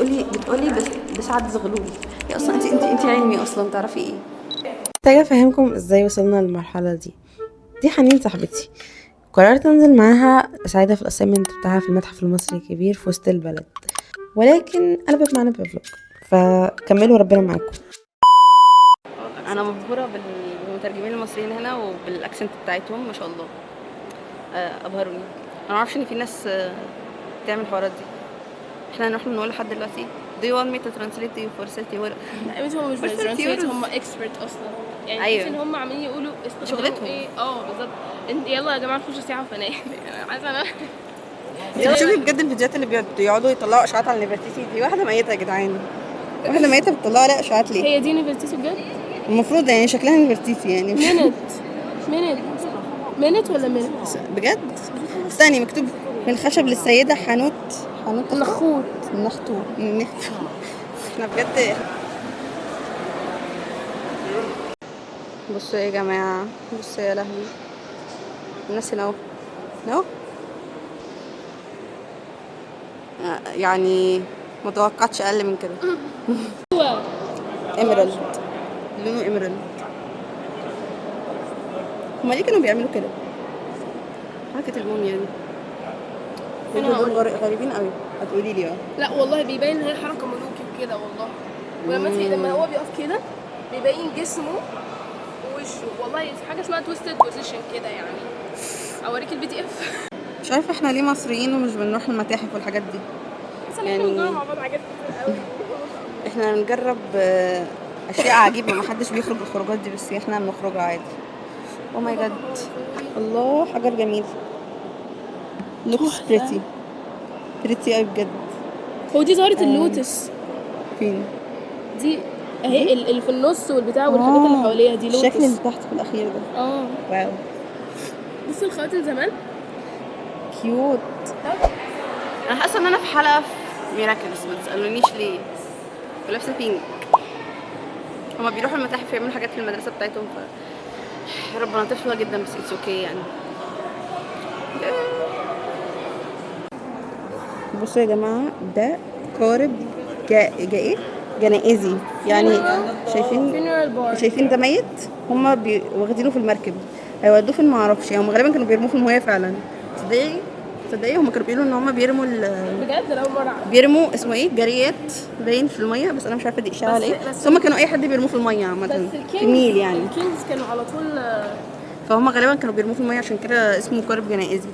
بتقولي بس ده سعد زغلول. يا اصلا انت علمي اصلا، تعرفي ايه؟ محتاجة افهمكم ازاي وصلنا للمرحلة دي. دي حنين صاحبتي، قررت انزل معاها اساعدها في ال assignment بتاعها في المتحف المصري الكبير في وسط البلد، ولكن قلبت معانا ب vlog، فكملوا ربنا معاكم. انا مبهوره بالمترجمين المصريين هنا وبال accent بتاعتهم، ما شاء الله. ابهروني. انا ما اعرفش ان في ناس بتعمل الحوارات دي. احنا هنروح نقول لحد دلوقتي do you want me to translate to you for 30 euro؟ لا يا بنتي، هم مش بس بي translate، euros. هم expert اصلا يعني. تحسي ان هم عمالين يقولوا استخدموا شغلتهم. ايه، بالظبط. يلا يا جماعة نخش سياحة وفنادق. انا عايزه انا انت بتشوفي بجد الفيديوهات اللي بيقعدوا يطلعوا اشاعات على نفرتيتي دي؟ واحدة ميته يا جدعان، واحدة ميته بتطلع عليها اشاعات ليه؟ هي دي نفرتيتي بجد؟ المفروض يعني شكلها نفرتيتي يعني. منت منت منت ولا منت؟ بجد استني، مكتوب من الخشب للسيدة حانوت حانوت. نخوت. نختو نختو. احنا بجد، بصوا يا جماعة، بصوا يا لهوي، الناس هنا اهو اهو. يعني ما توقعتش اقل من كده. emerald، لونه emerald. هما ليه كانوا بيعملوا كده؟ حركة الموميا دي. أنا دول هقول. غريبين قوي. هتقولي لي اه. لا والله بيبين ان هي حركة ملوكي وكده والله. ولما انت لما هو بيقف كده بيبين جسمه ووشه، والله في حاجة اسمها twisted position كده يعني. اوريك ال PDF. مش عارفه احنا ليه مصريين ومش بنروح المتاحف والحاجات دي. بس احنا يعني بنجرب مع بعض حاجات كتير قوي. احنا بنجرب اشياء عجيبه، ما حدش بيخرج الخروجات دي، بس احنا بنخرجها عادي. oh my God، الله، حجر جميل. looks pretty pretty قوي بجد. هو دي زهره اللوتس. فين؟ دي اهي، اللي في النص والبتاع والحاجات اللي حواليها دي لوتس. الشكل اللي تحت في الاخير ده. Wow. بصي الخواتم زمان. Cute. انا حاسه ان انا في حلقة في Miraculous، ما تسالونيش ليه، ولابسه pink. هما بيروحوا المتاحف يعملوا حاجات في المدرسة بتاعتهم، ف يا رب انا طفله جدا، بس it's okay يعني. بصوا يا جماعه، ده قارب جا ايه؟ جنائزي يعني، شايفين؟ funeral barge. شايفين ده ميت، هما واخدينه في المركب، هيودوه فين ما اعرفش يعني. هما غالبا كانوا بيرموه في المية فعلا. تصدقي تصدقي هما كانوا بيقولوا ان هما بيرموا بجد انا اول مرة أعرف. بيرموا اسمه ايه، جريات باين في المية، بس انا مش عارفه دي اشاعة ولا ايه. بس هما كانوا اي حد بيرموه في المية عامة بس في ال kings النيل يعني. ال kings كانوا على طول. فهم غالبا كانوا بيرموه في المية، عشان كده اسمه قارب جنائزي.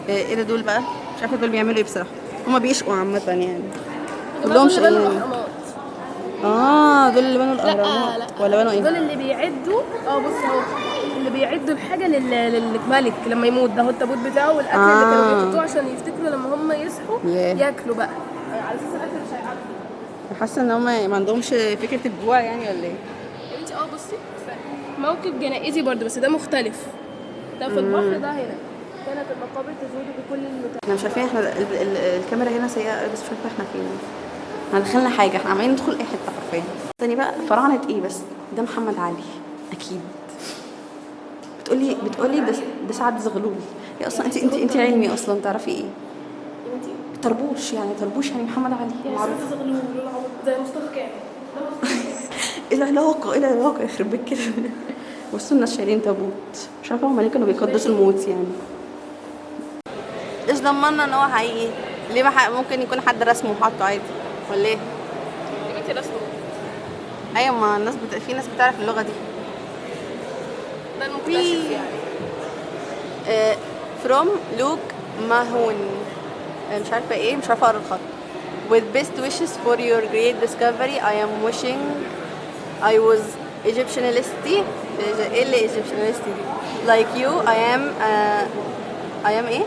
ايه ده؟ دول بقى مش عارفه دول بيعملوا ايه بصراحة. هما بيشقوا عامة يعني، كلهم دول اللي بنوا شقيان. الاهرامات. اه، دول اللي بنوا لا الاهرامات لا. ولا بنوا ايه؟ دول اللي بيعدوا، بص اهو، اللي بيعدوا الحاجة للملك لما يموت. ده هو التابوت بتاعه والاكل اللي كانوا بيحطوه عشان يفتكروا لما هم يصحوا ياكلوا بقى، على اساس الاكل مش هيعدي. حاسه ان هما ما عندهمش فكرة الجوع يعني ولا ايه؟ يا بنتي بصي، موكب جنائزي برضه، بس ده مختلف، ده في البحر، ده هنا كانت المقابر تزود بكل المتاح. احنا مش عارفين، احنا الكاميرا هنا سيئه قوي، بس مش عارفه احنا فين. احنا دخلنا حاجه، احنا عمالين ندخل اي حتة حرفيا. استني بقى، فراعنه ايه بس؟ ده محمد علي اكيد. بتقولي بس ده سعد زغلول. يا اصلا انت علمي اصلا، تعرفي ايه؟ يا بنتي طربوش يعني، طربوش يعني محمد علي يا معروف. سعد زغلول والعبط زي مصطفى كامل. ايه العلاقة؟ ايه العلاقة يخرب بيت كده؟ بصوا الناس شايلين تابوت، مش عارفه هما ليه كانوا بيقدسوا الموت يعني. ايش ضمننا ان هو حقيقي؟ ليه ما ممكن يكون حد رسمه وحطه عادي ولا ايه؟ يا بنتي رسمه. ايوه، ما الناس في ناس بتعرف اللغة دي. ده المكتشف يعني. From لوك ماهون، مش عارفه ايه، مش عارفه اقرا الخط. With best wishes for your great discovery, I am wishing I was Egyptianist. ايه اللي Egyptianist دي؟ Like you, I am ايه؟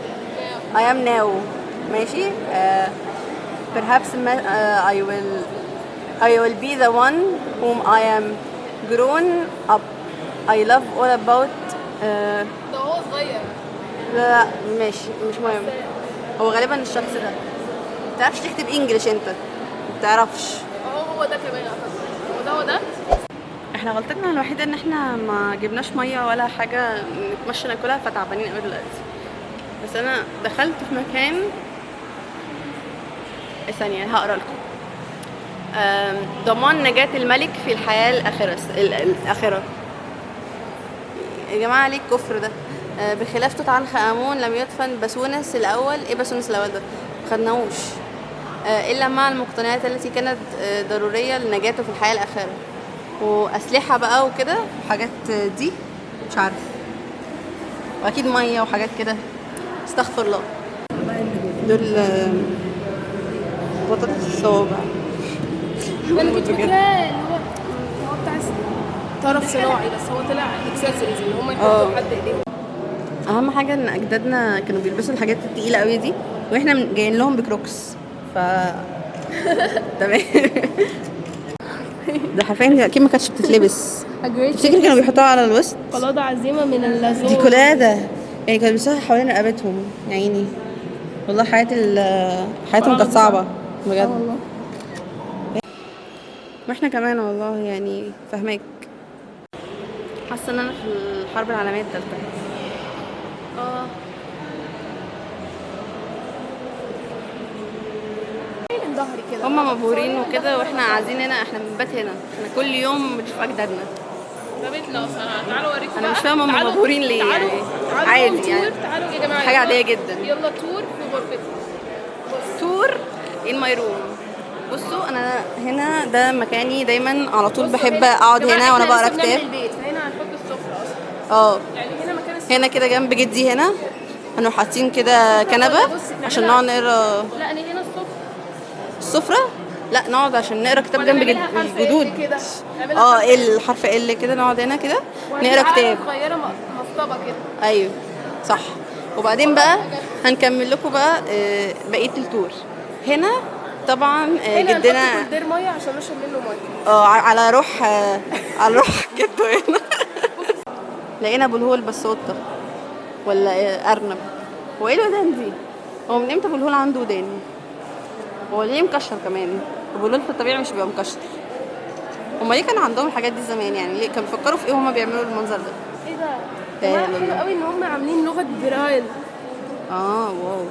I am now. ماشي. Perhaps I will be the one whom I am grown up. I love all about ده هو صغير. لا لا ماشي، مش مهم. هو غالبا الشخص ده. ما بتعرفش تكتب English انت، ما بتعرفش. هو ده كمان اعتقد. هو ده، هو ده. احنا غلطتنا الوحيدة ان احنا ما جبناش مية ولا حاجة نتمشى ناكلها، فتعبانين قوي دلوقتي. بس انا دخلت في مكان ثانية هقرا لكم. ضمان نجاة الملك في الحياة الآخرة الآخرة. يا جماعة ليه الكفر ده؟ بخلاف توت عنخ آمون لم يدفن بسونس الأول. إيه بسونس الأول ده؟ مخدناهوش. إلا مع المقتنيات التي كانت ضرورية لنجاته في الحياة الآخرة. وأسلحة بقى وكده وحاجات دي مش عارفة، وأكيد مية وحاجات كده. استغفر الله. دول بطاطس الصوابع. انا كنت فاكراه اللي هو بتاع طرف صناعي، بس هو طلع اكسسوارز اللي هم يحطوا لحد ايديهم. اهم حاجة ان اجدادنا كانوا بيلبسوا الحاجات التقيله قوي دي، واحنا جايين لهم بكروكس. ف تمام. ده حرفيا اكيد ما كانتش بتتلبس. تفتكر كانوا بيحطوها على الوسط؟ قلادة عزيمة من اللازور. دي قلادة يعني كانوا بيلبسوها حوالين رقبتهم. يا عيني والله حياتهم كانت صعبة بجد. والله. واحنا كمان والله يعني فاهماك. حاسه ان انا في الحرب العالمية الثالثة. من ظهري كده. هما مبهورين وكده، واحنا قاعدين هنا، احنا بنبات هنا، احنا كل يوم بنشوف اجدادنا. ده بيتنا اصلا. تعالوا اوريكم. انا مش فاهمه هما مبهورين ليه يعني. عادي يعني، تعالوا يا جماعة، حاجة عادية جدا. يلا tour في غرفتي. tour in my room. بصوا انا هنا ده مكاني دايما على طول، بحب اقعد هنا وانا بقرا كتاب. البيت فهنا هنحط السفرة اصلا. يعني هنا مكان السفرة. هنا كده جنب جدي هنا هنروح حاطين كده كنبة عشان نقعد نقرا. لا انا هنا السفرة. السفرة؟ لا نقعد عشان نقرا كتاب جنب الجدود. الحرف ال كده، نقعد هنا كده نقرا كتاب. صغيرة مصطبه كده. ايوه صح. وبعدين بقى هنكمل لكم بقى بقية ال tour. هنا طبعا جدنا هنا مية عشان نشرب منه مية. على روح على روح جده هنا. لقينا ابو الهول بس قطة ولا ارنب. هو ايه الودان دي؟ هو من امتى ابو الهول عنده ودان؟ هو ليه مكشر كمان؟ ابو الهول في الطبيعي مش بيبقى مكشر. هما ليه كان عندهم الحاجات دي زمان يعني؟ ليه كانوا بيفكروا في ايه وهما بيعملوا المنظر ده؟ ايه ده؟ حلو قوي ان هما عاملين لغة برايل. wow.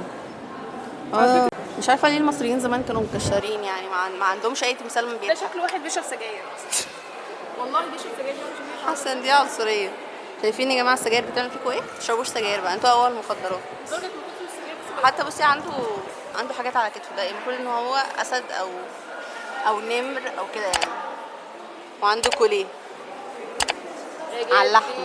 مش عارفه ليه المصريين زمان كانوا مكشرين يعني، ما عندهمش اي تمثال من بيتهم. ده شكل واحد بيشرب سجاير اصلا. والله بيشرب سجاير. حاسه ان دي عنصرية. شايفين يا جماعة السجاير بتعمل فيكم ايه؟ ما تشربوش سجاير بقى، انتوا اول مخدرات. حتى بصي عنده حاجات على كتفه، ده المفروض ان هو اسد او نمر او كده يعني. وعنده كوليه على اللحم.